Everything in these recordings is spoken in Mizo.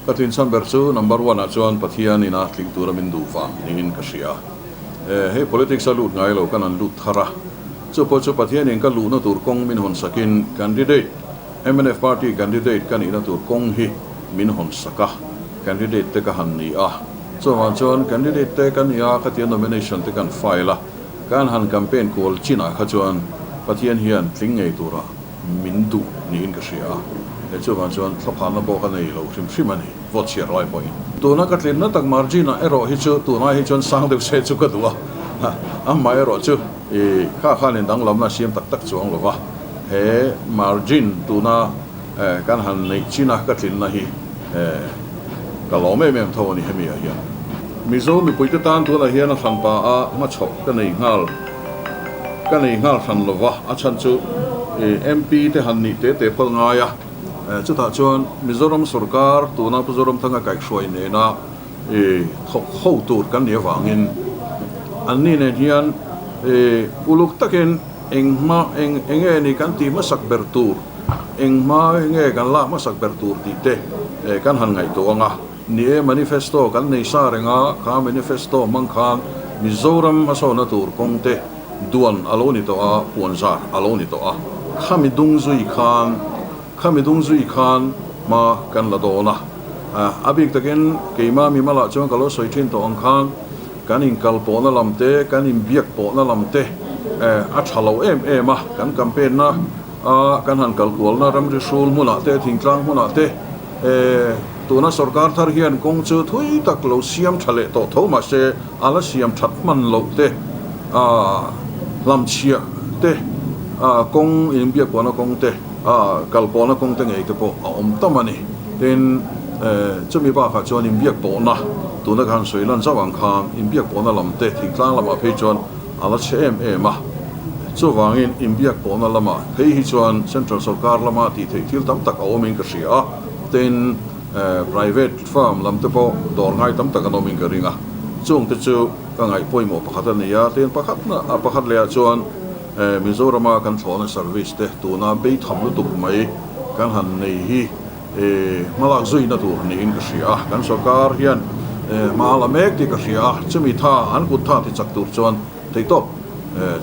Ka thin chhan ber chu number one ah chuan Pathian ina tling tura min duh vang niin ka hria. Hei politics a lut ngai lo kan an lut thar a, chu pawh chu Pathian in ka luhna tur kawng min hawn sakin candidate, mnf party candidate ka nihna tur kawng hi min hawn sak a, candidate te ka han ni a. Chuvang chuan candidate te ka ni a, khatia nomination te kan file a, kan han campaign kual chinah kha chuan Pathian hian tling ngei tura min duh niin ka hria a, he chuvang chuan thlaphanna pawh ka nei lo hrim hrim a ni, vote chhiar lai pawhin. Tuna ka tlinna tak margin ah erawh hi chu tunai hi chuan sang deuh se chu ka duh a, amah erawh chu i kha khanin danglamna a siam tak tak chuang lo va, he margin tuna kan han neih china ka tlinna hi ka lawm em em tho a ni hemi ah hian. Mizo mipuite tan tunah hian a hranpa a hmachhawp ka nei nghal. Ka nei nghal hran lo va, a chhan chu MP te han nih te te phal ngai a, chutah chuan Mizoram sorkar tuna Pu Zoramthanga kaihhruai nena thawk ho tur kan nih avangin anni nen hian uluk takin engma eng enge ni kan tih hmasak ber tur, engma nge kan lak hmasak ber tur tih te kan han ngaihtuah ang a. Ni e, manifesto kan nei sa reng a, kha manifesto hmang khan Mizoram hmasawnna tur kawng te duan a lo ni tawh a, puanzar a lo ni tawh a, khami dung zui khan, khami dung zui khan hma kan la dawn a. A bik takin keimah mimalah chuan ka lo sawi thin tawh ang khan kan inkal pawhna lam te, kan inbiak pawhna lam te a tha lo em em a, kan campaign na a kan han kal kualna ramri hrul hmunah te, thingtlang hmunah te, Tuna sorkar thar hian kawng chu thui tak lo siam tha leh tawh tho mahse a la siam that hman loh te, hlamchhiah te, kawng inbiak pawhna kawng te, kal pawhna kawng te ngei te pawh a awm tam a ni. Tin, chumi bakah chuan inbiak pawhna tuna ka han sawi lan zauh ang khan inbiak pawhna lam te thingtlang lamah phei chuan a la chhe em em a. Chuvangin inbiak pawhna lamah phei hi chuan Central sorkar lama tih theih thil tam tak a awmin ka hria a, tin private firm lam te pawh dawr ngai tam tak an awmin ka ring a, chung te chu ka ngaih pawimawh pakhat a ni a, tin pakhat pakhat lehah chuan Mizorama kan thlawhna service te tuna beitham lutuk mai kan han nei hi hmalak zuina tur niin ka hria a, kan sorkar hian hma a la mek tih ka hria a, chumi tha an kut tha ti chak tur chuan Theihtawp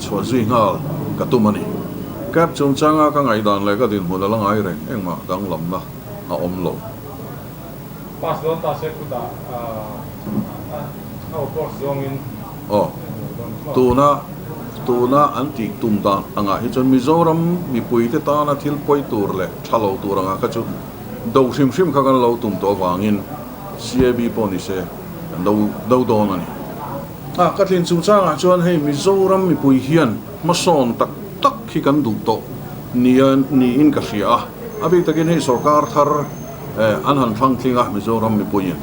chhuah zui nghal ka tum a ni. Cab chungchanga ka ngaihdan leh ka dinhmun a la ngai reng, engmah danglamna a awm lo. Pass dawn ta se kutah a oppose zawngin Aw, tuna tuna an tih tum dan angah hi chuan Mizoram mipuite tana thil pawi tur leh tha lo tur angah kha chu do hrim hrim kha kan lo tum tawh avangin CAB pawh ni se kan do do dawn a ni. A ka tlin chungchangah chuan hei Mizoram mipui hian hmasawn tak tak hi kan duh tawh nia niin ka hria a, a bik takin hei sorkar thar an han thlang tling a Mizoram mipuiin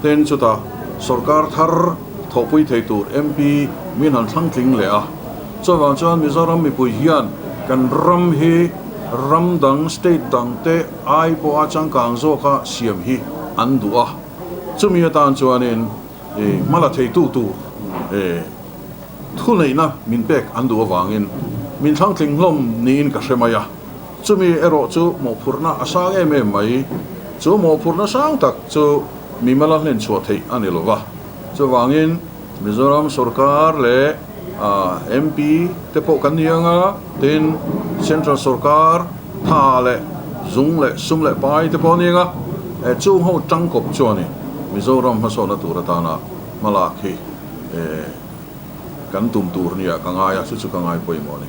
ten chutah sorkar thar thawhpui thei tur MP min han thlang tling leh a, chuvang chuan Mizoram mipui hian kan ram hi ram dang state dang te ai pawha changkang zawka siam hi an duh a, chumi atan chuanin. Hma la theitu tur thuneihna min pek an duh avangin min thlangtling hlawm niin ka hre mai a, chumi erawh chu mawhphurhna a sang em em mai. Chu mawhphurhna sang tak chu mimala hlen chhuah theih a ni lova, chuvangin Mizoram sorkar leh MP te pawh kan ni ang a, tin Central sorkar tha leh zung leh sum leh pai te pawh a ni ang a, chung ho tangkawp chuanin Mizoram hmasawnna tur atana hmalak hi kan tum tur nia ka ngai a, chu chu ka ngai pawimawh a ni.